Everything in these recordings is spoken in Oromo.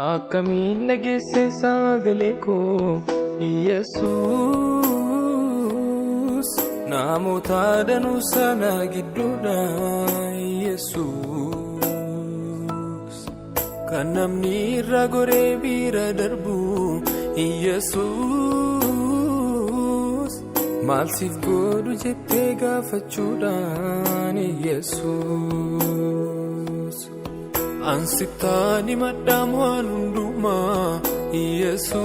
Akkamiin dhageesse sagalee koo Yesuus, namoota danuu sana gidduudha Yesuus, kan namni irra goree bira darbu Yesuus, maal siif godhu jettee gaafachuudhaan Yesuus. Ansittaan himadhaam waan hundumaa Yesuus,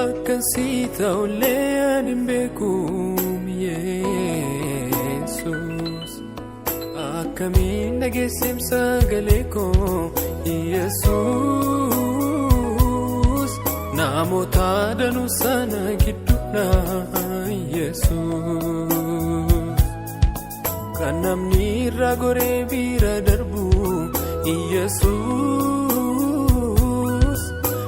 akkan sii ta'ullee ani hin beekum Yesuus. Akkamiin dhageesseem sagalee koo Yesuus, namoota danuu sana gidduudha Yesuus, kan namni irra goree bira darbu Yesuus,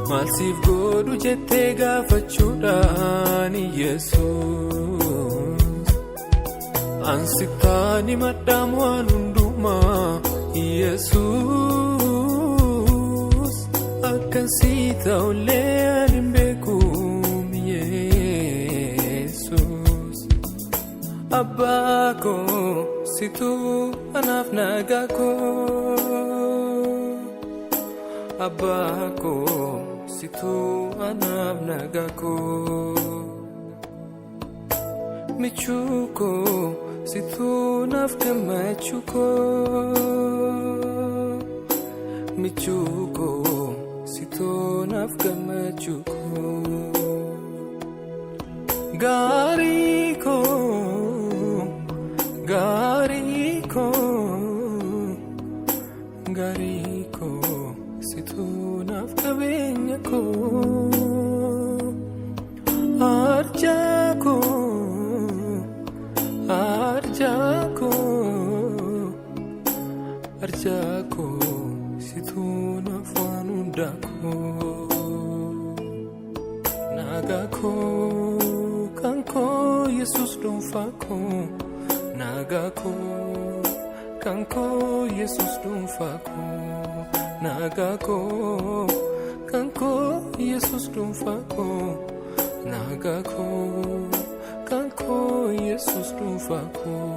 maal siif godhu jettee gaafachuudhaan Yesuus. Ansittaan himadhaam waan hundumaa Yesuus, akkan sii ta'ullee ani hin beekum Yesuus. Abbaa koo, situu anaaf nagaa koo. Abbaa koo, situu anaaf nagaa koo. Michuu koo, situu naaf gammachuu koo. Michuu koo, situu naaf gammachuu koo. Gaarii koo, gaarii koo, gaarii koo, situu naaf qabeenya koo. Arjaa koo, arjaa koo, arjaa koo, situu naaf waan hundaa koo. Nagaa koo, kan koo Yesuus dhuunfaa koo. Nagaa koo, kan koo Yesuus dhuunfaa koo. Nagaa koo, kan koo Yesuus dhuunfaa koo. Nagaa koo, kan koo Yesuus dhuunfaa koo.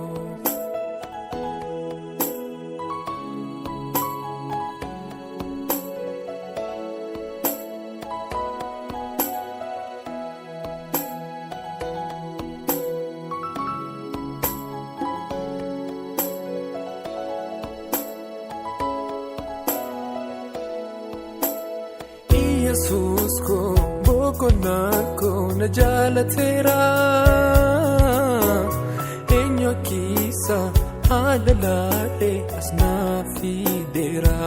Yesuus koo, boqonnaa koo, na jaalateera. Eenyu akkiisa haala laalee as naa fideera.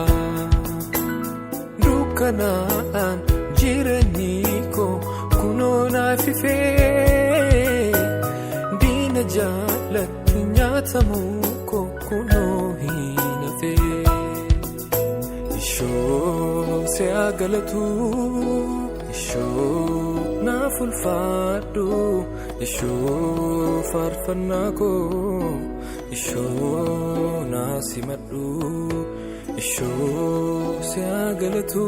Dukkanaan jireenyi koo kunoo naaf ifee. Diina jaalatti nyaatamuu koo kunoo hin hafee. Ishoo si haa galatu, ishoo naaf ulfaadhu, ishoo faarfannaa koo, ishoo naa simadhu. Ishoo si haa galatu,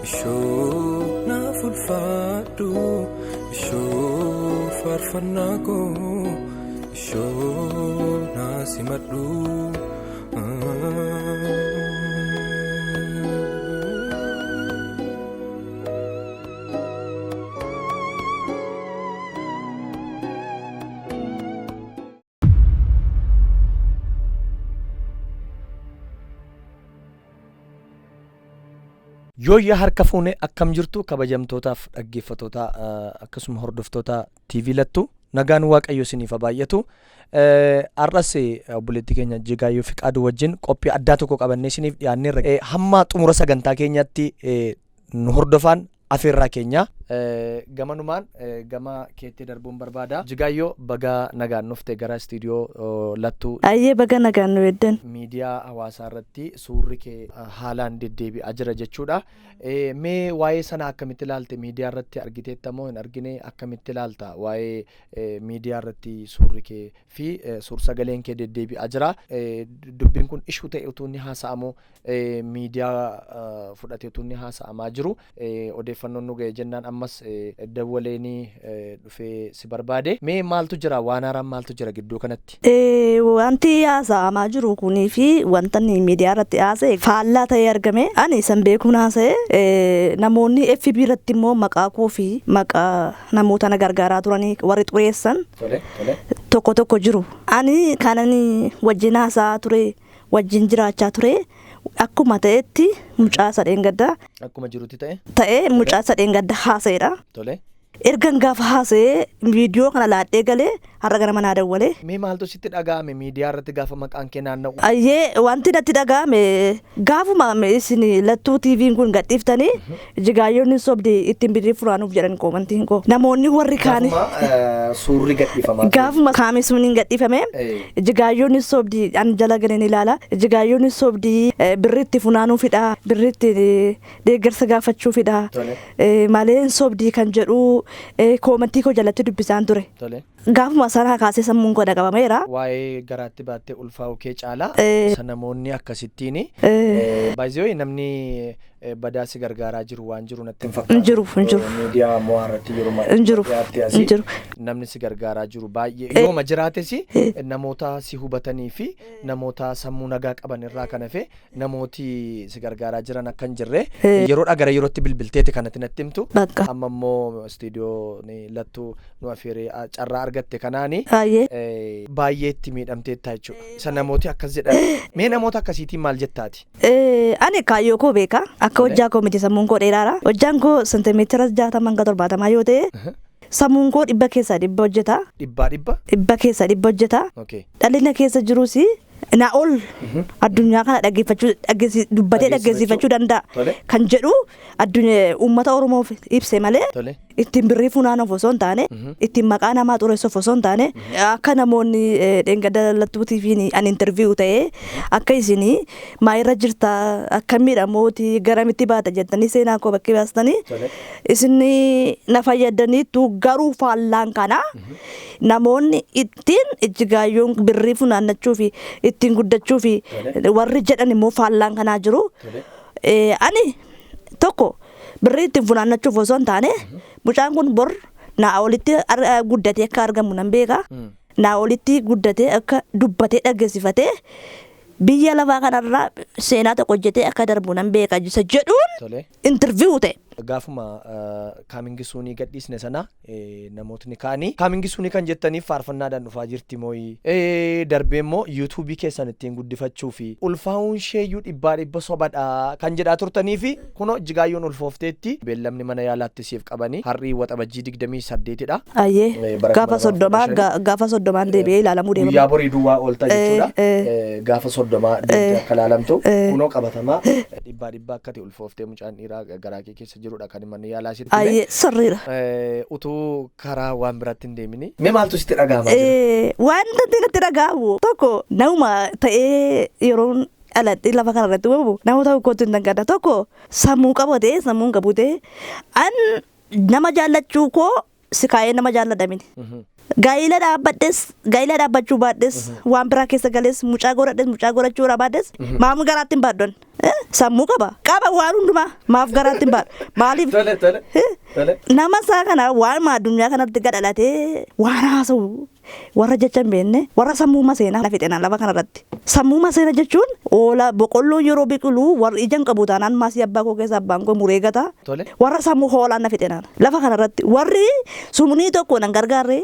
ishoo naaf ulfaadhu, ishoo faarfannaa koo, ishoo naa simadhu. Yooyyaa, harka fuune, akkam jirtu kabajamtootaaf dhaggeeffattoota, akkasuma hordoftoota TV Lattu? Nagaan Waaqayyo isiniif haa baay'atu. Har'as obboleettii keenya Jigaayyoo Fiqaaduu wajjin qophii addaa tokko qabannee isiniif dhiyaanneerra. Hamma xumura sagantaa keenyaatti nu hordofaan afeerraa keenya. Gamanumaan gama keetti darbuun barbaada. Jigaayyoo, baga nagaan dhufte gara istiidiyoo Lattuu. Ayyee, baga nagaan nu eeddan. Miidiyaa hawaasaa irratti suurri kee haalaan deddeebi'aa jira jechuudha. Mee waa'ee sana akkamitti ilaalte? Miidiyaa irratti argiteetta moo hin argine? Akkamitti ilaalta waa'ee miidiyaa irratti suurri kee fi suur-sagaleen kee deddeebi'aa jira? Dubbiin kun ishuu ta'e utuu inni haasa'amu, miidiyaa fudhatee utuu inni haasa'amaa jiru, odeeffannoon nu ga'e jennaan ammas dawwaleenii dhufee si barbaade. Mee maaltu jira? Waan haaraan maaltu jira gidduu kanatti? Wanti haasa'amaa jiru kunii fi wanta inni miidiyaa irratti haasa'e faallaa ta'ee argame. Ani san beekuun haasa'e, namoonni FB irratti immoo maqaa koo fi maqaa namoota na gargaaraa turanii warri xureessan tokko tokko jiru. Ani kanan wajjin haasa'aa ture, wajjin jiraachaa ture, akkuma ta'etti mucaa sadeen gaddaa Akkuma jirutti ta'e? Ta'ee mucaa sadeen gadda haasa'edha. Ergan gaafa haasa'ee viidiyoo kana laadhee galee har'a gara manaa dawwalee. Mee maaltu sitti dhaga'ame miidiyaa irratti gaafa maqaan kee naanna'u? Ayyee, wanti natti dhaga'ame gaafuma isin Lattuu TV'n kun gadhiiftanii "Jigaayyoon sobdi ittiin birrii furaanuuf" jedhan commentiin koo. Namoonni warri kaan Gaafuma suurri gadhiifamaa ture. Gaafuma kaame sun hin gadhiifame, "Jigaayyoon sobdi" an jala galeen ilaala. "Jigaayyoon sobdi birriitti funaanuufidha, birriitti deeggarsa gaafachuufidha malee sobdii" kan jedhu commentii koo jalatti dubbisaan ture. Gaafuma sana kaasee sammuun koo dhaqabameera. Waa'ee garaatti baattee ulfaa'u kee caalaa isa namoonni akkasittiin baay'ee namni badaa si gargaaraa jiru waan jiru natti hin fakkaatu. Hin jiru, hin jiru. Miidiyaa mo'aa irratti yeroo Hin jiru, dhiyaate asii hin jiru. namni si gargaaraa jiru baay'ee yooma jiraates namoota si hubatanii fi namoota sammuu nagaa qaban irraa kan hafe namooti si gargaaraa jiran akka hin jirre yeroodhaa gara yerootti bilbilteeti kanatti natti himtu. Bakka. Amma immoo istiidiyoo Lattuu nu afeeree carraa argatte kanaani Baay'ee. Baay'ee itti miidhamteetta jechuudha. Isa namooti akkas jedhan. Mee namoota akkasiitiin maal jettaati? Ani kaayyoo koo beeka. Akka hojjaa koo miti, sammuun koo dheeraadha. Hojjaan koo sentimeetira 60 hanga 70 yoo ta'e, sammuun koo 100% hojjeta. Dhibbaa dhibba? 100% hojjeta. Dhalli na keessa jirus na ol addunyaa kana dhaggeeffachuu dubbatee dhaggeessifachuu danda'a. Kan jedhu addunyaa uummata Oromoof ibse malee ittiin birrii funaanuuf osoo hin taane, ittiin maqaa namaa xureessuuf osoo hin taane, akka namoonni dheengadda Lattuu TV'n an interview ta'ee akka isin maayirra jirta, akka miidhamooti garamitti baata jettanii seenaa koo bakkee baastanii isin na fayyadaniitu, garuu faallaan kana namoonni ittiin Ijjigaayyoon birrii funaannachuu fi ittiin guddachuu fi warri jedhan immoo faallaan kanaa jiru. Ani tokko birrii ittiin funaannachuuf osoo hin taane, mucaan kun bor naa olitti guddatee akka argamu nan beeka. Naa olitti guddatee akka dubbatee dhaggeessifatee biyya lafaa kanarraa seenaa tokko hojjetee akka darbu nan beeka isa jedhuun interview ta'e. Gaafuma coming soonii gadhiisne sana namootni kaanii coming soonii kan jettaniif faarfannaadhaan dhufaa jirti mooyi, darbee immoo YouTubeii keessan ittiin guddifachuu fi ulfaa'uun isheeyyuu 100% sobadha kan jedhaa turtanii fi kunoo Jigaayyoon ulfoofteetti, beellamni mana yaalaatti siif qabanii har'ii Waxabajjii 28dha. Ayyee, Bara gaafa 30 2015 gaafa 30n deebi'ee ilaalamuu deema. Guyyaa borii duwwaa oolta jechuudha. Gaafa 30 deemtee akka ilaalamtu, kunoo qabatamaa 100% akka ta'e ulfooftee mucaan dhiiraa garaa kee keessa jirudha kan manni yaalaa sitti hime. Ayyee, sirriidha. Utuu karaa waan biraatti hin deemini. Mee maaltu sitti dhaga'amaa jira? Wanta natti dhaga'amu tokko, nama ta'ee yeroon dhaladhee lafa kana irratti uumamu nama tokkotti hin dangadha. Tokko sammuu qabatee sammuun qabu ta'e an nama jaallachuu koo si kaa'ee nama jaalladhamini. Gaa'ila dhaabbadhes, gaa'ila dhaabbachuu baadhes, waan biraa keessa galees, mucaa godhadhes, mucaa godhachuu baadhes, maaf garaatti hin baadhon? Sammuu qaba. Qaba waan hundumaa, maaf garaatti hin baadhu? Maaliif? Tole tole. Tole. Nama isaa kana waan addunyaa kanatti gadhalatee waan haasa'u warra jecha hin beekne, warra sammuu maseenaa fixeenaa lafa kanarratti. Sammuu maseena jechuun oola boqqolloo yeroo biqilu warri ija hin qabu taanaan maasii abbaa koo keessa abbaan koo muree gata. Warra sammuu hoolaan na fixeenaan lafa kanarratti, warri sumnii tokko nan gargaarre,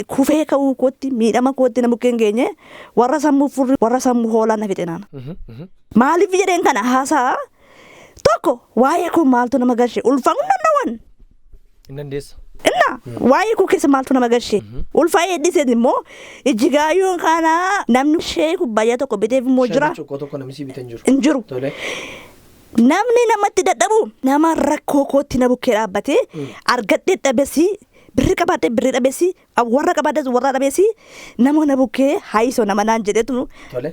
kufee ka'uu kootti, miidhama kootti na bukkee hin geenye, warra sammuu furri, warra sammuu hoolaan na fixeenaan. Maaliif jedheen kana haasaa? Tokko, waa'ee kun maaltu nama galche? Ulfaa'uu hin danda'an. Hin dandeessa. Inna waa'ee koo keessa maaltu nama galche? Ulfaa'ee dhiiseen immoo Ijjigaayyoon kana namni ishee kubbaayyaa tokko biteef immoo jira. Cuqqoo tokko namni sii bitan jiru. Hin jiru. Namni namatti dadhabu nama rakkoo kootti na bukkee dhaabbatee argadhee dhabesi, birri qabaadhee birri dhabesi, warra qabaadhes warra dhabesi, nama na bukkee haayisoo nama naan jedhetu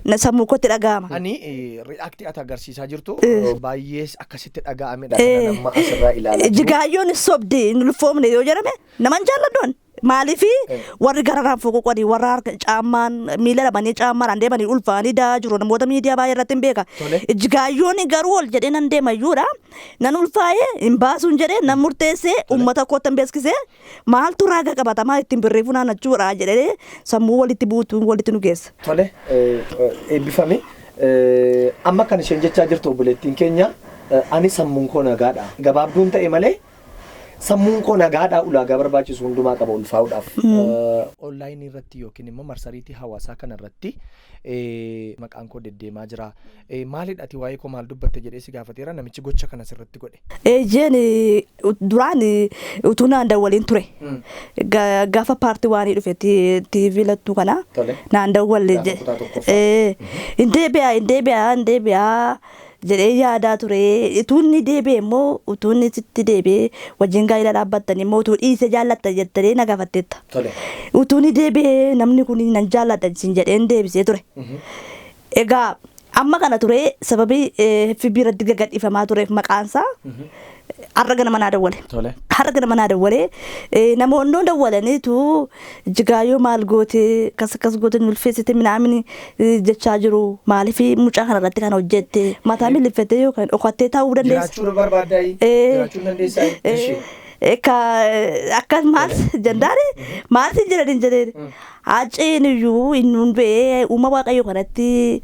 na sammuu kootti dhaga'ama. Ani react ati agarsiisaa jirtu baay'ee akkasitti dhaga'amedha kan amma asirraa ilaalaa jiru. Jigaayyoon sobdi hin ulfoomne yoo jedhame naman jaalladhuun. Maaliif warri gararraan foqoqanii, warra harka caammaan miila dhabanii caammaan deemanii ulfaanii daa jiru, namoota miidiyaa baay'ee irratti hin beeka. Jigaayyoon garuu ol jedhee nan deema iyyuudha. Nan ulfaa'ee hin baasuun jedhee nan murteessee, uummata kootti hin beeksisee, maaltu raaga qabatamaa ittiin birrii funaannachuudha jedhee sammuu walitti buutuun walitti nu geessa. Tole, eebbifami. Amma kan isheen jechaa jirtu obboleettiin keenya, ani sammuun koo nagaadha. Gabaabduun ta'e malee sammuun koo nagaadha, ulaagaa barbaachisu hundumaa qaba ulfaa'uudhaaf. Onlaayinii irratti yookiin immoo marsariitii hawaasaa kana irratti maqaan koo deddeemaa jira. Maalidha, ati waa'ee koo maal dubbatte jedhee si gaafateera namichi gocha kana sirratti godhe. Ejjeen duraan utuu naan dawwaliin ture. Gaafa part one dhufe TV Lattuu kana naan dawwalle. Hin deebi'a, hin deebi'a, hin deebi'a jedhee yaadaa ture. Utuu inni deebi'e immoo, utuu inni sitti deebi'ee wajjin gaa'ela dhaabbattan immoo, utuu dhiise jaallatta jettee na gaafatteetta. Utuu inni deebi'ee namni kun nan jaalladha sin jedheen deebisee ture. Egaa amma kana ture, sababii FB irratti gagadhiifamaa tureef maqaansaa har'a ganama naa dawwale. Har'a ganama naa dawwalee, namoonni dawwalaniitu Jigaayyoo maal goote, akkas akkas goote, ulfeessite minaamin jechaa jiru, maaliif mucaa kana irratti kana hojjette, mataa miliffettee yookaan dhokattee taa'uu dandeessa. Jiraachuu barbaaddaayi? Jiraachuu dandeessaa? Akka akkas maal jennaani, maal sin jedhan jedheen, Haceen iyyuu inni du'ee uuma Waaqayyo kanatti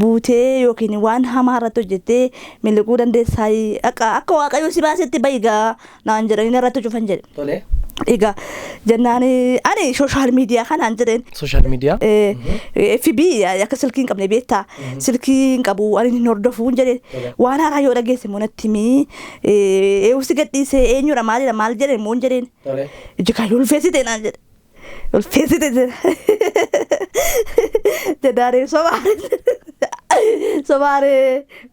buutee yookiin waan hamaa irratti hojjettee miliquu dandeessaa, akka akka Waaqayyo si baasetti bahigaa naan jedhanii irratti cufan jedhe. Egaa jennaan ani social media kanaan jedheen. Social media? FB akka silkii hin qabne beektaa, silkii hin qabu, ani hin hordofu jedheen, waan haaraa yoo dhageesse immoo natti himii, eewusi gadhiisee eenyudha, maalidha, maal jedheen immoo jedheen. Iji kan ulfeessite naan jedhe. Ulfeessite jedhe. Jennaani sobaare sobaare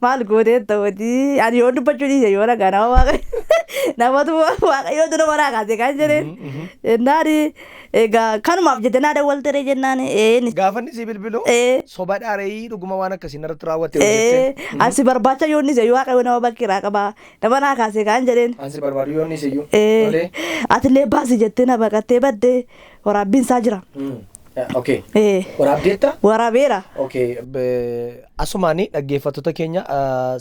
maal gootee ta'uuti, ani yoo dubbachuu dhiise yoo nagaa nama Waaqayyo namatu Waaqayyootu nama naa kaase kan jedheen. Jennaani egaa kanumaaf jette naa dawwaltere jennaan ee. Gaafa inni si bilbilu soba dhaaree dhuguma waan akkasii irratti raawwatte hojjette. Asi barbaacha yoo inni yoo Waaqayyo nama bakkeeraa qaba nama naa kaase kan jedheen. Ansi barbaadu yoo inni iyyuu. Atillee baasi jettee na baqattee baddee waraabbiin isaa jira. Okay. Waraabdeetta? Waraabeera. Okay. Asumaani dhaggeeffattoota keenya,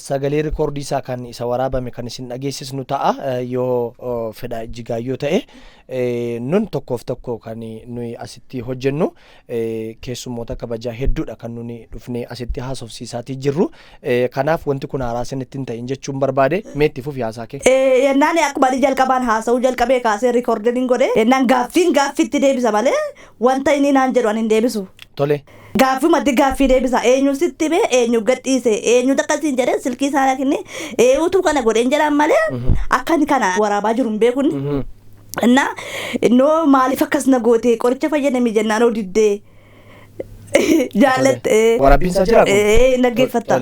sagalee rikoordii isaa kan isa waraabame kan isin dhageessisnu ta'a, yoo fedha Jigaayyoo ta'e. Nun tokkoof tokko kan nuyi asitti hojjennu keessummoota kabajaa hedduudha kan nuni dhufnee asitti haasofsiisaatii jirru. Kanaaf wanti kun haaraa isinitti hin ta'in jechuun barbaade. Meetti fufi haasaa kee. Yennaan akkuma ani jalqabaan haasa'uu jalqabee kaasee rikoordiin godhe, yennaan gaaffiin gaaffiitti deebisa malee wanta inni naan jedhu ani hin deebisu. Gaaffii maddi gaaffii deebisa, eenyu sitti bee, eenyu gadhiise, eenyu akkasiin jedhee, silkii isaa kenne, eenyutu kana godheen jedhan malee akka inni kana waraabaa jiru hin beekun. Innaa innoo maaliif akkas na goote, qoricha fayyadami jennaan oo diddee jaallatte. Waraabbiin isaa jiraa kun? Ee, dhaggeeffatta.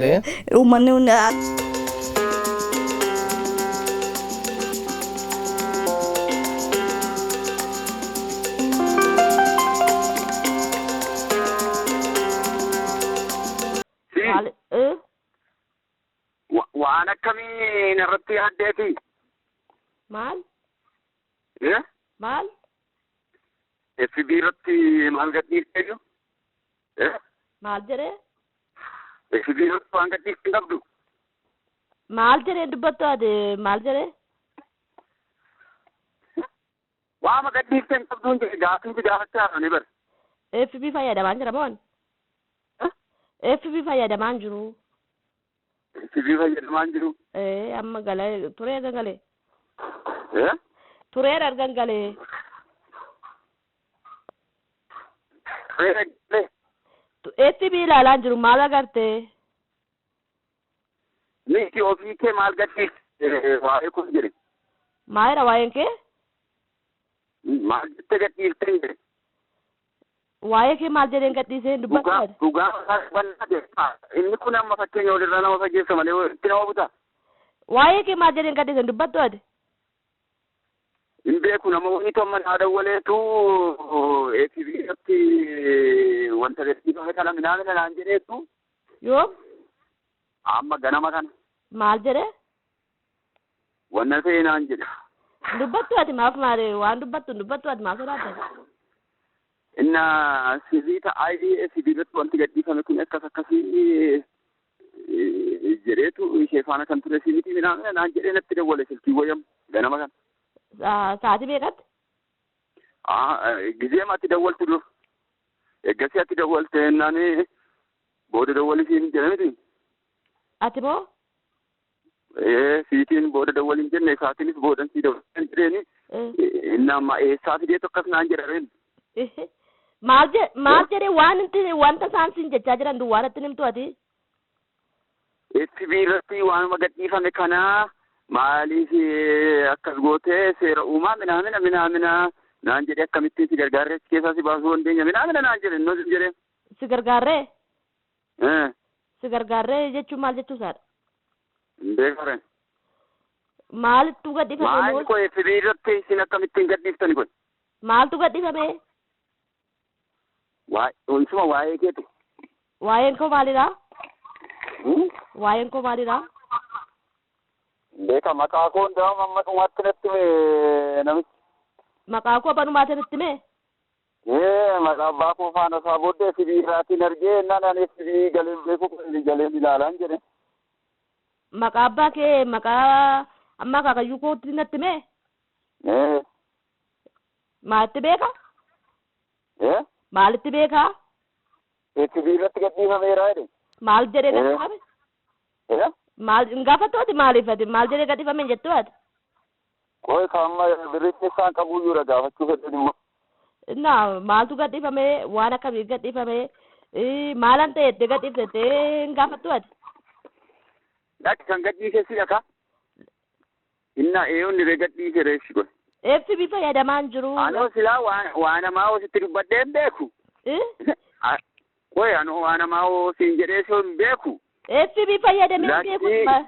Uummanni hundi. Si waan akkamii irratti yaaddeeti? Maal? Eh? Maal? FB irratti maal gadhiistee jiru? Eh? Maal jedhee? FB irratti waan gadhiistee hin qabdu? Maal jedhee dubbattu ati, maal jedhee? Waama gadhiistee hin qabdu hin jedhe, gaafii si gaafachaa ni bara. FB fayyadamaan jira moon? Eh? FB fayyadamaan jiru. FB fayyadamaa hin jiru. Ee, amma galee turee argan galee. Eh? Turee argan galee. Reera galee. FB ilaalaa jiru, maal agartee? Miti, ofii kee maal gadhiiste waa'ee kun jedhe. Maalidha waa'een kee? Maal jettee gadhiistee jedhe. Waa'ee kee maal jedheen gadhiisee Dhugaa dubbattu? Dhugaa bal'aa jedha. Inni kun amma fakkeenya walirraa nama fageessa malee itti nama buta. Waa'ee kee maal jedheen gadhiise dubbattu ati? Hin beeku nama wayii tomma naa dawwaleetu FB irratti wanta gadhiifame kana minaamina naan jedheetu. Yoom? Amma ganama kana. Maal jedhee? Wanna ta'e naan jedhe. Dubbattu ati maaf maali waan dubbattu dubbattu ati maaf sodaata? Inna sirrii ta'aa FB irratti wanti gadhiifame kun akkas akkasii jedheetu ishee faana kan ture simiti minaamina naan jedhee natti dawwale silkii wayyam ganama kana. Sa'aatii meeqatti? Gizeema ati dawwaltu dur. Eeggasii ati dawwalte jennaan booda dawwalisiin jedhe miti. Ati moo? Siitiin booda dawwaliin jenne isaatiinis boodan sii dawwalin jedheeni. Inni amma eessaa fideetu akkas naan jedha. Maal jedhee waan wanta isaan siin jechaa jiran duwwaa irratti himtu ati? FB irratti waanuma gadhiifame kanaa maaliif akkas gootee seera uumaa minaamina minaamina naan jedhee akkamittiin si gargaarree achi keessaa si baasuu dandeenya minaamina naan jedhe innoo jedhee. Si gargaarree? Si gargaarree jechuun maal jechuu isaadha? Hin beekareen. Maalittu gadhiifame? Maali koo FB irratti isin akkamittiin gadhiiftani kun? Maaltu gadhiifame? Isuma waa'ee keetu. Waa'een koo maalidha? Waa'een koo maalidha? Beeka maqaa koo hundaa amma dhumaatti natti hime namichi. Maqaa koo banumaatti natti hime? Maqaa abbaa koo faana isaa booddee FB irraatiin argee naan ani FB galeen beeku galeen ilaalaan jedhe. Maqaa abbaa kee maqaa amma akaakayyuu kootti natti hime? Maalitti beeka? Maalitti beeka? FB irratti gadhiifameera jedhe. Maal jedhee gadhiifame? Maal hin gaafattu ati maaliif ati maal jedhee gadhiifame jettu ati? Qoy kaamma birritti isaan qabuyyuudha gaafachuu fedhan immoo. Innaa maaltu gadhiifame waan akkamii gadhiifame maalan ta'e jettee gadhiifte jettee hin gaafattu ati? Dhaqi kan gadhiise si dhaka. Innaa eeyoonni ree gadhiise reessi kun. FB fayyadamaa hin jiru. Anoo silaa waan namaa hoo sitti dubbadhee hin beeku. Qoy anoo waan namaa hoo siin jedhee soo hin beeku. FB fayyadamee hin beeku.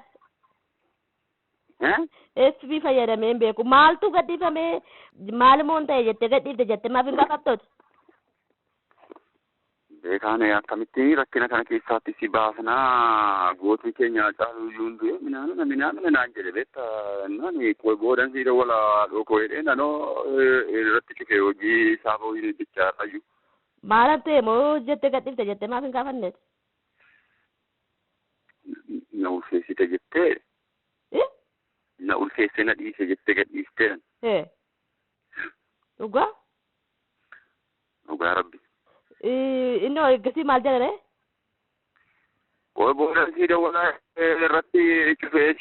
FB fayyadamee hin beeku. Maaltu gadhiifame maal immoo ta'e jettee gadhiifte jettee maaf hin gaafattooti? Beekaan akkamittiin rakkina kana keessaatti si baasnaa gootii keenya caaluu iyyuu hin du'e minaamina minaamina naan jedhe beektaa naan boodan sii dawwala dhokoo jedhee nanoo irratti cufee hojii isaa bahuu hojjechaa iyyuu. Maalan ta'e moo jettee gadhiifte jettee maaf hin gaafanneeti? Na ulfeessite jettee. Na ulfeesse na dhiise jettee gadhiistee. Dhugaa? Dhugaa rabbi. Innoo eeggasii maal jedhare? Qoy booda sii dawwalaa irratti cufee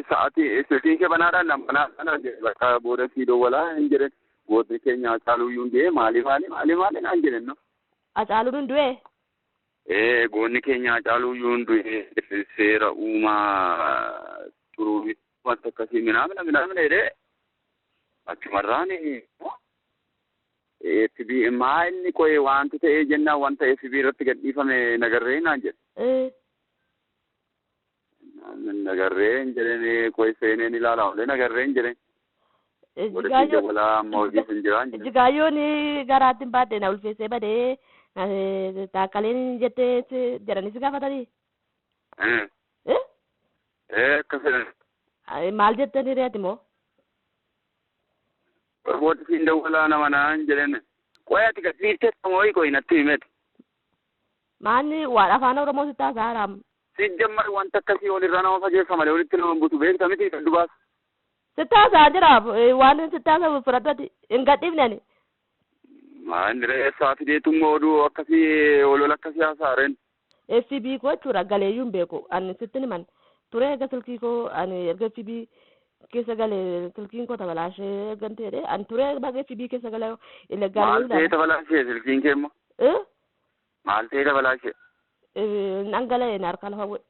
sa'aatii silkiin kee banaadhaan nan banaadhaan jedhe bakka booda sii dawwalaa hin jedhen gootni keenya Hacaaluu iyyuu hin du'e maali maali maali maali naan jedhen no. Hacaaluun hin du'e? Goonni keenya Hacaaluu iyyuu hin du'e seera uumaa turuu wanta akkasii minaamina minaamina jedhee achumarraan FB maalni qoye wanti ta'ee jennaan wanta FB irratti gadhiifame nagarree naan jedhe. Nagarree hin jedheen qoye seeneen ilaala olee nagarree hin jedheen. Jigaayyoon garaatti hin baadhe na ulfeessee badee taakkaleen jettee jedhanii si gaafatanii? Akka fedhan. Maal jettanii reeti moo? Booda siin dawwalaa nama naan jedheen. Qoy ati gadhiiftee moo'ii qoy natti himeeti. Maanni waan afaan Oromoo sitti haasa'aa Si jammar wanta akkasii walirraa nama fageessa malee walitti nama butu beekta miti kan dubaas. Sitti haasa'aa jira waan sitti haasa'u fudhadhu ati hin gadhiifne ani. Maanni reessaa fideetummoo oduu akkasii olola akkasii haasa'aa reen. FB koo jechuudha galeeyyuu hin beeku ani sitti himan ture erga silkii koo ani erga FB keessa galee silkiin koo tabalaashee erga ta'e ani ture baga FB keessa galee Maal ta'ee tabalaashee silkiin kee immoo? Maal ta'ee tabalaashee? Dhangala'ee na harka lafa bu'e.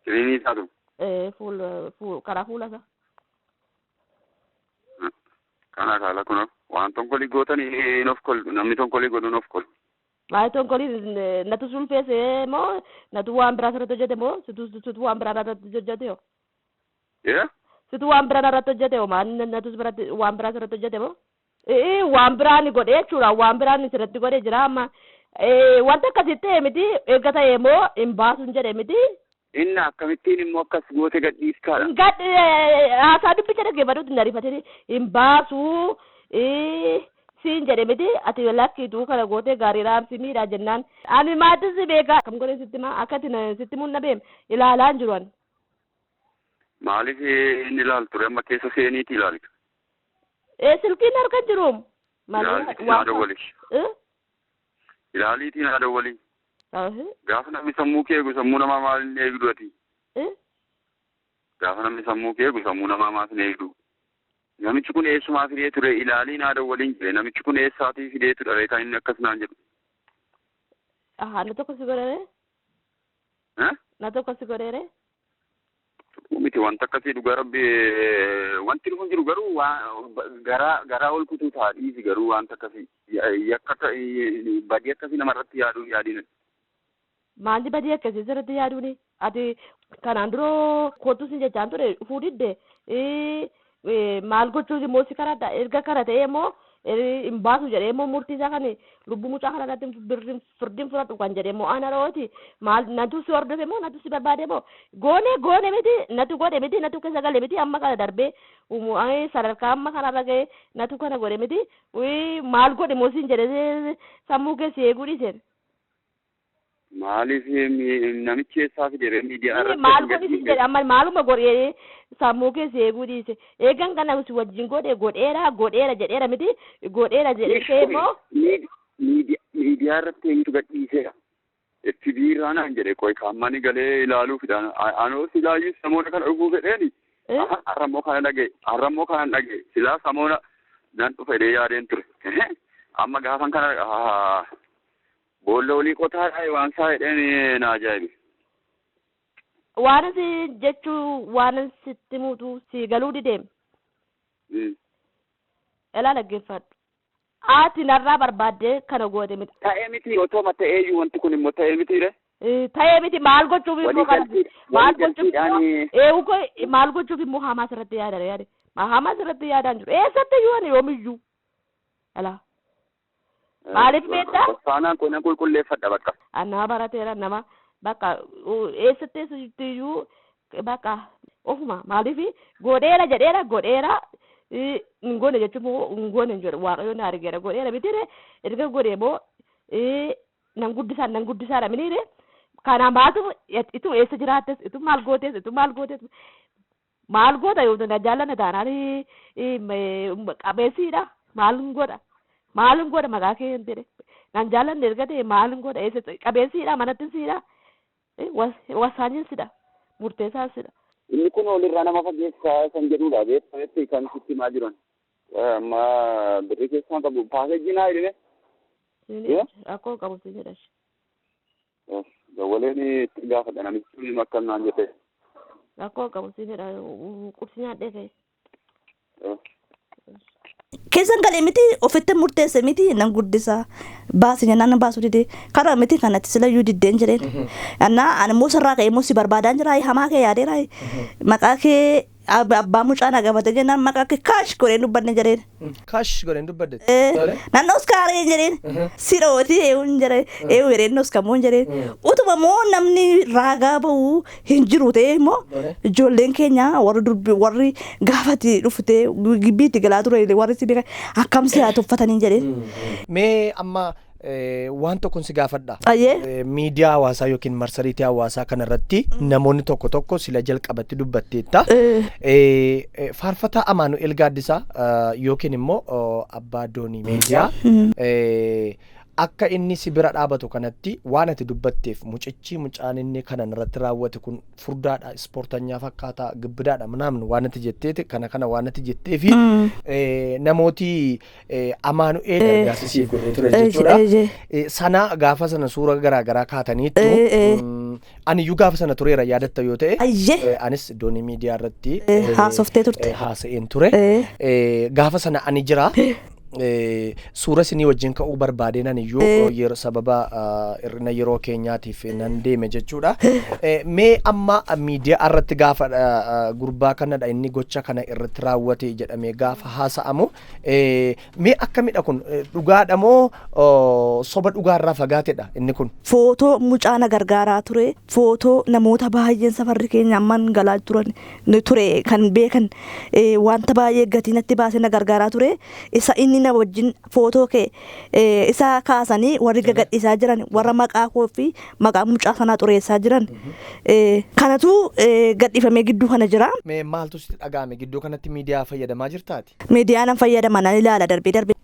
Siriinii isaatu? Karaa fuula isaa. Kana kaala kun waan tonkolii gootanii hin of kollu namni tonkolii godhu hin of kollu. Maal tonkolii natu sulfeesse moo natu waan biraa sirratti hojjete moo situ waan biraa irratti hojjete yoo? Situ waan biraa narratti hojjete moo maal natus biratti waan biraa sirratti hojjete moo? Waan biraa ni godhe jechuudha. Waan biraa ni sirratti godhe jira amma. Wanta akkasii ta'e miti erga ta'e immoo hin baasuun jedhe miti. Inni akkamittiin immoo akkas goote gadhiistaadha. Gad haasaa dubbicha dhaggeeffadhuutti hin ariifatini hin baasuu siin jedhe miti ati lakkiituu kana gootee gaarii raamsi miidhaa jennaan. Ani maatis si beekaa akkam godhe sitti maa akka ati sitti mun dhabeem ilaalaa hin jiru ani. Maaliif inni ilaaltu ture amma keessa seeniiti ilaalitu? Silkiin harka hin jiruum. Ilaaliitiin haa dawwali. Ilaaliitiin haa dawwali. Gaafa namni sammuu kee eegu sammuu namaa maal hin eegdu ati? Gaafa namni sammuu kee eegu sammuu namaa maal hin eegdu? Namichi kun eessumaa fidee ture ilaaliin haa dawwaliin jedhe namichi kun eessaatii fidee ture kan inni akkas naan jedhu. Na tokko si godheere? Na tokko si godheere? Miti wanta akkasii dhugaa rabbi wanti dhufu jiru garuu garaa ol kutuu ta'a dhiisi garuu wanta akkasii yakka badii akkasii namarratti yaaduu yaadin. Maalli badii akkasii sirriitti yaaduuni? Ati kanaan dura kootu sin jechaan ture dhufuu didde maal gochuuf immoo si karadha erga kara ta'ee immoo hin baasu jedhee immoo murtii isaa kan lubbuu mucaa kana irratti firdiin fudhadhu kan jedhee immoo ana rooti maal natu si hordofe immoo natu si barbaade immoo goone goone miti natu godhe miti natu keessa gale miti amma kana darbee sadarkaa amma kanarra ga'e natu kana godhe miti maal godhe immoo siin jedhee sammuu keessi eeguu dhiiseen. Maaliif namichi eessaa fide miidiyaa irratti? Maal godhi siin jedhe amma maaluma godhee sammuu keessa eeguu dhiise. Eegan kana si wajjin godhe godheera godheera jedheera miti godheera jedhee immoo. Miidiyaa irratti eenyutu gadhiiseera? FB irraa naan jedhe qoy kaammani galee ilaaluufidha. Anoo silaayyuu samoona kana dhufuu fedheeni. Har'ammoo kana dhaga'e har'ammoo kana dhaga'e silaa samoona nan dhufa jedhee yaadeen ture. Amma gaafan kana boolla olii qotaadha waan isaa jedheen na ajaa'ibe. Waan si jechuu waan sitti muutu si galuu dideem. Ilaa dhaggeeffadhu. Ati narraa barbaaddee kana goote miti. Ta'ee miti otoo ta'eeyyuu wanti kun immoo ta'ee mitiire. Ta'ee miti maal gochuuf immoo kana maal gochuuf immoo maal gochuuf immoo hamaa sirratti yaadara yaade hamaa sirratti yaadaan jiru eessatti iyyuu ani yoomiyyuu. Alaa. Maaliif beektaa? Faanaan kun qulqulleeffadha bakka. Nama barateera nama bakka eessatti eessattiyyuu bakka ofuma maaliif godheera jedheera godheera hin goone jechuun immoo hin goone hin jedhu waaqayyoon na argeera godheera mitiire erga godhee immoo nan guddisaan nan guddisaadha miniire kana maaltu itu eessa jiraattes itu maal gootes itu maal gootes maal goota yoo na jaallanna taanaan qabeessiidha maal hin godha. Maalin godha maqaa kee hin jedhe nan jaallanne erga ta'e maalin godha eessa qabeessiidha manatti siidha wasaanyin sidha murteessaan sidha. Inni kun olirraa nama fageessaa kan jedhudha beektametti kan sitti himaa jiran. Amma birrii keessaa qabu paakeejii naa hidhine. Akkoo qabu si jedhash. Dawwaleen itti gaafadha namichi kun akkam naan jette. Akkoo qabu si jedha qubsi nyaadhee ka'e. Keessan galee miti ofitti murteesse miti nan guddisa baasi jennaan baasuu dide karaa miti kanatti silayyuu diddeen jedheen. Annaa ani immoo sirraa ka'ee immoo si barbaadaan jira hamaa kee yaadeera maqaa kee abbaa mucaa na gaafate jennaan maqaa kee kaash godheen dubbanne jedheen. Kaash godheen dubbadde. Nan oskaaree jedheen sirooti eewuun jedheen eewu jedheen oskamuun jedheen utuma immoo namni raagaa ba'u hin jiru ta'e immoo ijoolleen keenya warri durbi warri gaafati dhuftee gibbiitti galaa ture warri si beekan akkam si haa tuffatanii jedheen. Mee amma waan tokkoon si gaafadha. Miidiyaa hawaasaa yookiin marsariitii hawaasaa kanarratti namoonni tokko tokko sila jalqabatti dubbatteetta. Faarfataa Amaanu'el Gaaddisaa yookiin immoo Abbaa Doonii Miidiyaa akka inni si bira dhaabatu kanatti waan ati dubbatteef mucichi mucaan inni kanan irratti raawwate kun furdaadha ispoortanyaa fakkaataa gibbidaadha manaamnu waan ati jetteeti kana kana waan ati jetteefi namooti Amaanu'el gargaarsa siif godhee ture jechuudha. Sana gaafa sana suura garaagaraa kaataniittu aniyyuu gaafa sana tureera yaadatta yoo ta'e anis Doonii Miidiyaa irratti haasoftee turte. Haasa'een ture. Gaafa sana ani jira. Suura isinii wajjin ka'uu barbaadee nan iyyuu yeroo sababa hir'ina yeroo keenyaatiif nan deeme jechuudha. Mee amma miidiyaa irratti gaafa gurbaa kanadha inni gocha kana irratti raawwate jedhamee gaafa haasa'amu, mee akkamidha kun? Dhugaadha moo soba dhugaarraa fagaatedha inni kun? Footoo mucaa na gargaaraa ture, footoo namoota baay'een safarri keenya amman galaa turan ture kan beekan, wanta baay'ee gatii natti baasee na gargaaraa ture, isa inni na wajjin footoo kee isa kaasanii warri gagadhiisaa jiran, warra maqaa koo fi maqaa mucaa sanaa xureessaa jiran, kanatu gadhiifamee gidduu kana jira. Mee maaltu sitti dhaga'ame gidduu kanatti? Miidiyaa fayyadamaa jirtaati? Miidiyaa nan fayyadama, nan ilaala darbee darbee.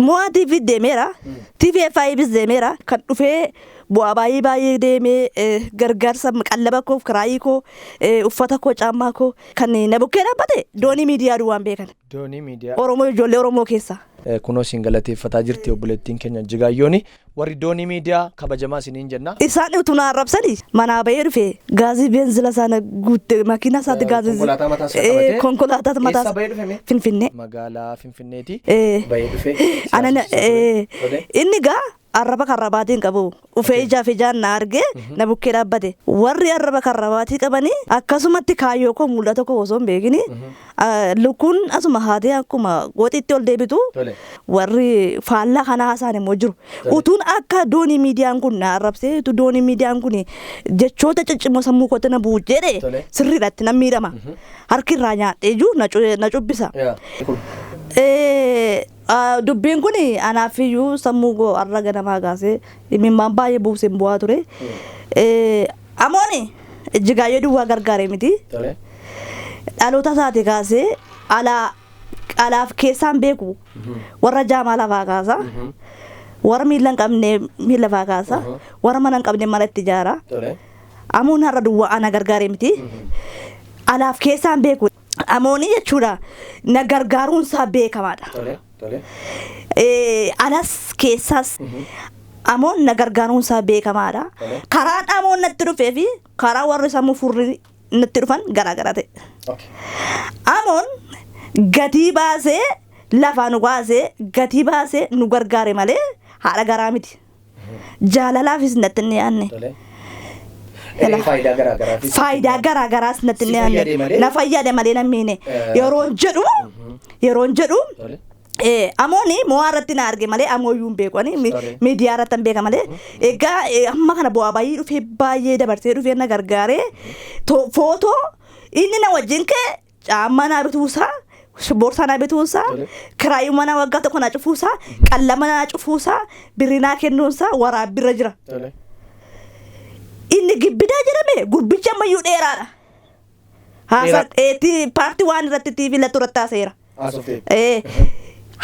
Mo'aa TV deemeera. TV FIBs deemeera. Kan dhufee bu'aa baay'ee baay'ee deemee, gargaarsa qallaba koo, kiraayii koo, uffata koo, caammaa koo kan na bukkee dhaabbate Doonii Miidiyaa duwwaan beekan. Doonii Miidiyaa. Oromoo, ijoollee Oromoo keessa. Kunoo isin galateeffataa jirti obboleettiin keenya Jigaayyooni. Warri Doonii Miidiyaa kabajamaa isiniin jenna. Isaan utuu na arrabsanii manaa bahee dhufe, gaazii beenzila sana guutte, makiinaa isaatti gaazii. Konkolaataa mataa isaa qabatee. Konkolaataa mataa. Eessaa bahee dhufe mee? Finfinnee. Magaalaa Finfinneeti. Bahee dhufe. Ana Tole. inni gaa arraba karrabaatiin qabu ufee ijaaf ijaan na argee na bukkee dhaabbate. Warri arraba karrabaatii qabanii akkasumatti kaayyoo koo, mul'ata koo osoo hin beekini, lukkuun asuma haatee akkuma gooxitti ol deebitu, warri faallaa kanaa haasaan immoo jiru. Utuun akka Doonii Miidiyaan kun na arrabsee, utuu Doonii Miidiyaan kun jechoota ciccimoo sammuu kootti na bu'u jedhe, sirriidhaatti nan miidhama. Harki irraa nyaadhee jiru na cubbisa. Dubbiin kun anaaf iyyuu sammuu koo har'a ganamaa kaasee imimmaan baay'ee buuseen bu'aa ture. Amooni Ijjigaayyoo duwwaa gargaare miti. Dhaloota isaati kaasee alaa alaaf keessaan beeku, warra jaamaa lafaa kaasa. Warra miila hin qabne miila lafaa kaasa. Warra mana hin qabne mana itti ijaara. Amoon har'a duwwaa ana gargaare miti. Alaaf keessaan beeku. Amoonii jechuudha na gargaaruun isaa beekamaadha. Alas keessaas amoon na gargaaruun isaa beekamaadha. Karaan amoon natti dhufee fi karaa warri sammuu furrii natti dhufan garaagara ta'e. Amoon gatii baasee lafaa nu baasee, gatii baasee nu gargaare malee haadha garaa miti. Jaalalaafis natti hin dhiyaanne. Faayidaa garaagaraafis. Faayidaa garaagaraas natti hin Si fayyade dhiyaanne. malee? Na fayyade malee nan miine. Yeroon jedhu amooni mo'aa irratti na arge malee amooyyuu hin beeku ani miidiyaa irratti hin beeka malee. Egaa amma kana bu'aa baay'ee dhufee, baay'ee dabarsee dhufee na gargaaree, footoo inni na wajjin ka'e, caammaa naa bituusaa, boorsaa naa bituusaa, kiraayii mana waggaa tokko naa cufuusaa, qallama naa cufuusaa, birrii naa kennuunsaa waraabbiirra jira. Inni gibbidaa jedhame gurbichi ammayyuu dheeraadha. Haasaan paartii waan irratti TV lattu irratti haaseera. Haasofte.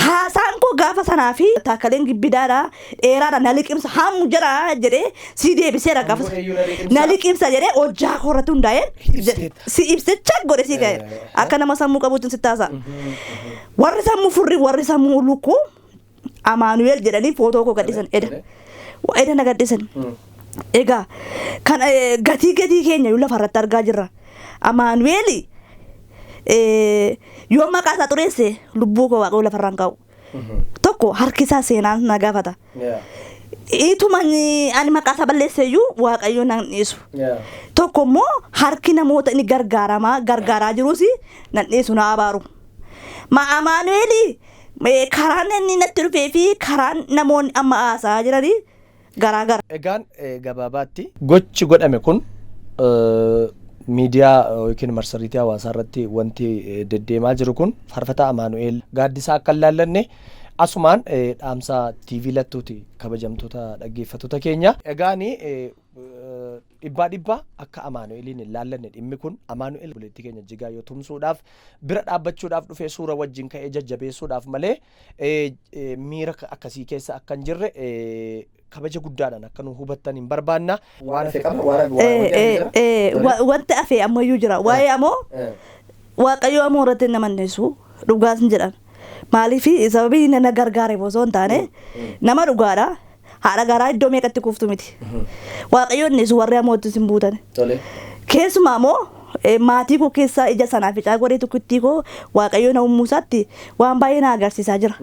Haasaan koo gaafa sanaa fi taakkaleen gibbidaadha, dheeraadha, na liqimsa hammu jedha jedhee si deebiseera gaafa Hammu eeyyuu na liqimsa? Na liqimsa jedhee hojjaa koo irratti hundaa'een Ibsiteetta. si ibsicha godhe si ga'e, akka nama sammuu qabuutti si taasa. Warri sammuu furrii, warri sammuu lukkuu Amaanu'eel jedhanii footoo koo gadhiisan eda. Eda na gadhiisan. Egaa kan gatii gatii keenya iyyuu lafa irratti argaa jirra. Amaanu'eel yoo maqaa isaa xureesse lubbuu koo Waaqayyo lafarraan kaa'u. Tokko harki isaa seenaan na gaafata. Ituma ani maqaa isaa balleesse iyyuu Waaqayyo nan dhiisu. Tokko immoo harki namoota inni gargaaramaa gargaaraa jirus nan dhiisu, na abaaru. Ma Amaanu'eel karaan inni natti dhufee fi karaan namoonni amma haasa'aa jiranii garaa gara. Egaan gabaabaatti gochi godhame kun miidiyaa yookiin marsariitii hawaasaa irratti wanti deddeemaa jiru kun faarfataa Amaanu'eel Gaaddisaa akka hin laallanne asumaan dhaamsa TV Lattuuti, kabajamtoota dhaggeeffattoota keenya. Egaan dhibbaa dhibbaa akka Amaanu'eeliin hin laallanne dhimmi kun. Amaanu'eel obboleettii keenya Jigaayyoo tumsuudhaaf, bira dhaabbachuudhaaf dhufee suura wajjin ka'ee jajjabeessuudhaaf malee miira akkasii keessa akka hin jirre kabaja guddaadhaan akka nu hubattan hin barbaanna. Waan hafe qaba, waan hafe Wanti hafe ammayyuu jira. Waa'ee amoo Waaqayyo amoo irratti hin namanneessu, dhugaas hin jedhan. Maaliif? Sababii inni na gargaare osoo hin taane nama dhugaadha. Haadha garaa iddoo meeqatti kuuftu miti. Waaqayyo innis warri amootti hin buutan. Keessumaa immoo Maatii koo keessaa ija sanaa ficaa godhee tokkittii koo Waaqayyo na uumuusaatti waan baay'ee na agarsiisaa jira.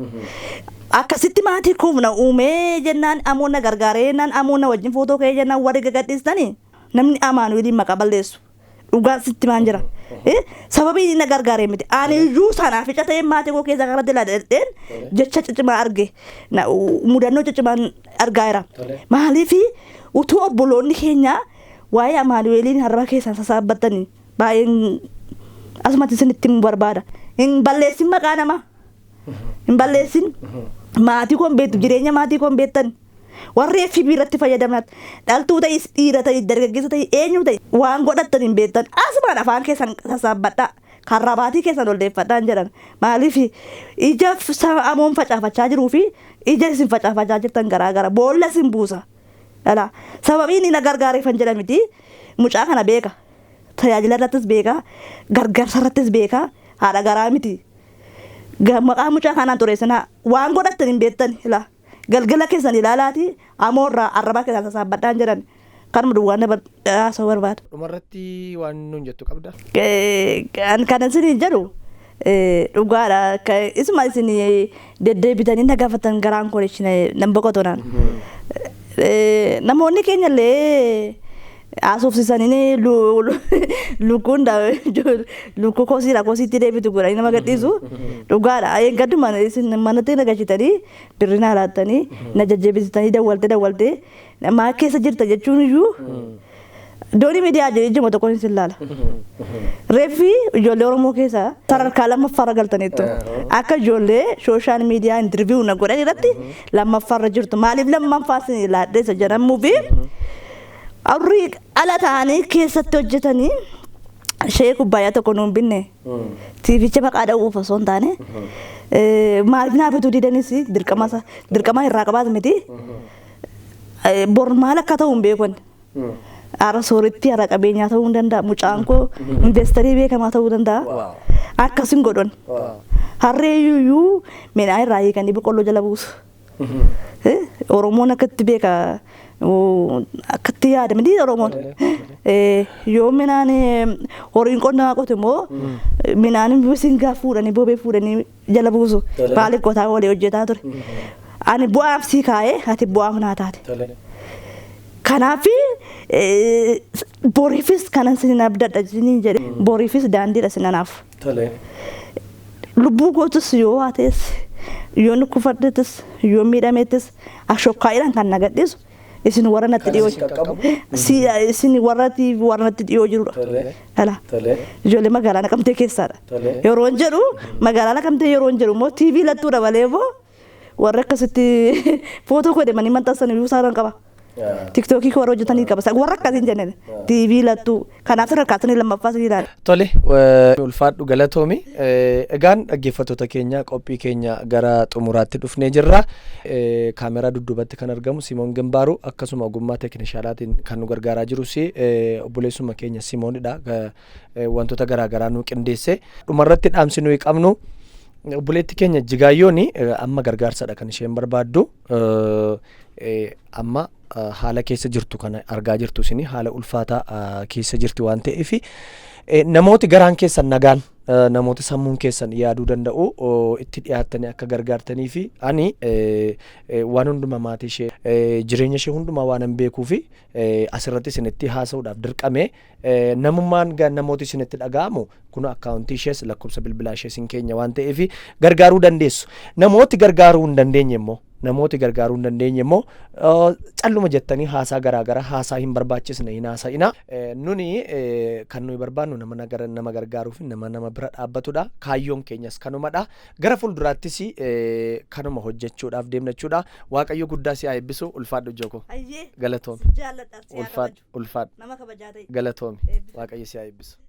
Akkasitti maatii koo na uumee jennaan, amoon na gargaaree jennaan, amoon na wajjin footoo ka'ee jennaan, warri gagadhiistanii namni Amaanu'eeliin maqaa balleessu. Dhugaan sitti maan jira. Sababii inni na gargaaree miti. Ani iyyuu sanaa fica ta'ee maatii koo keessaa kanatti ilaaladheen jecha ciccimaa arge. Mudannoo ciccimaan argaa jira. Maaliif utuu obboloonni keenya waa'ee Amaanu'eeliin harba keessaan sassaabbatanii baay'een asumatti isinitti himuu barbaada. Hin balleessin maqaa namaa. Hin balleessin. Maatii koo hin beektu, jireenya maatii koo hin beektan. Warri FB irratti fayyadaman dhaltuu ta'is, dhiira ta'is, dargaggeessa ta'is, eenyu ta'is waan godhattan hin beektan. Asumaan afaan keessan sassaabbadhaa. Karra baatii keessan ol deeffadhaan jedhan. Maaliif ija amoon facaafachaa jiruu fi ija isin facaafachaa jirtan garaa gara boolla isin buusa. Dhala. Sababii inni na gargaareefan jedha miti. Mucaa kana beeka. Tajaajila irrattis beeka. Gargaarsa irrattis beeka. Haadha garaa miti. Maqaa mucaa kanaan xureessinaa. Waan godhattan hin beektan ilaa. Galgala keessan ilaalaati amoorraa arrabaa keessan sassaabbadhaan jedhan. Kanuma duwwaan haasa'uu barbaada. Dhumarratti waan nuun jettu qabda? Kan isiniin jedhu dhugaadha. Isuma isin deddeebitanii na gaafatan garaan koo nan boqotu naan. Namoonni keenya illee haasofsiisanii lukkuun lukkuu kosiidha kosiitti deebitu godhanii nama gadhiisu. Dhugaadha. Gadduma isin manatti na gashitanii birri na laattanii na jajjabeessitanii dawwalte dawwalte maa keessa jirta jechuun iyyuu doonii miidiyaa jedhee ijuma tokkoon isin laala. Reeffi ijoollee Oromoo keessaa sadarkaa lammaffaarra galtaniittu. Akka ijoollee social media interview na godhan irratti lammaffaarra jirtu. Maaliif lammaffaa isin laadheessa jedhamuu fi warri ala ta'anii keessatti hojjetanii ishee kubbaayyaa tokko nuun binne tiivicha maqaa dha'uuf osoo hin taane maaliif naa bituu didanis dirqama irraa qabaatu miti. Bor maal akka ta'u hin beekon. Ara sooritti ara qabeenyaa ta'uu hin danda'a. Mucaan koo investor beekamaa ta'uu danda'a. Akkasin godhan. Harree iyyuu midhaan irraa hiikanii boqqolloo jala buusu. Oromoon akkatti beeka, akkatti yaada miti Oromoon. Yoo midhaan horiin qonnaa qotu immoo midhaan bisingaa fuudhanii bobee fuudhanii jala buusu. Maaliif qotaa walii hojjetaa ture. Ani bu'aaf sii kaa'ee ati bu'aaf naa taate. Kanaaf boriifis kanan sin abdadha isiniin jedhe, boriifis daandiidha sinanaaf. Lubbuu kootus yoo haates, yoo nukkufadhetis, yoo miidhameettis, ashokkaa'idhaan kan na gadhiisu isin warra natti dhiyoo isin warra warra natti dhiyoo jirudha. Dhala. Ijoollee magaalaa Naqamtee keessaadha. Yeroon jedhu magaalaa Naqamtee yeroon jedhu immoo TV lattuudha malee immoo warra akkasitti footoo godhamanii maxxansan iyyuu isaan qaba. TikTokii warra hojjetanii qaba. Warra akkasiin jenneen TV lattuu kanaaf sadarkaa sanii lammaffaa sanii ilaala. Tole, ulfaadhu, galatoomi. Egaan dhaggeeffattoota keenya, qophii keenya gara xumuraatti dhufnee jirra. Kaameraa dudduubatti kan argamu Simoon Gimbaaru, akkasuma ogummaa teeknishaanaatiin kan nu gargaaraa jirus obboleessuma keenya Simoonidha. Wantoota garaagaraa nu qindeesse. Dhumarratti dhaamsi nuyi qabnu, obboleetti keenya Jigaayyoon amma gargaarsadha kan isheen barbaaddu. Amma haala keessa jirtu kana argaa jirtu, isin haala ulfaataa keessa jirti waan ta'eef, namooti garaan keessan nagaan, namoota sammuun keessan yaaduu danda'u itti dhiyaattanii akka gargaartanii fi ani waan hundumaa maatii ishee, jireenya ishee hundumaa waan hin beekuu fi asirratti isinitti haasa'uudhaaf dirqame. Namummaan namooti isinitti dhaga'amu kun akkaawuntii ishees, lakkoofsa bilbilaa ishees hin keenya waan ta'eef gargaaruu dandeessu. Namooti gargaaruu hin dandeenye immoo, namooti gargaaruu hin dandeenye immoo calluma jettanii haasaa garaagaraa, haasaa hin barbaachisne hin haasa'ina. Nuni kan nuyi barbaannu nama nama gargaaruu fi nama nama bira dhaabbatudha. Kaayyoon keenyas kanumadha. Gara fuulduraattis kanuma hojjechuudhaaf deemna jechuudha. Waaqayyo guddaa si haa eebbisu. Ulfaadhu jooko. Galatoomi. Ulfaadhu, ulfaadhu. Nama kabajaa ta'e. Galatoomi. Waaqayyo si haa eebbisu.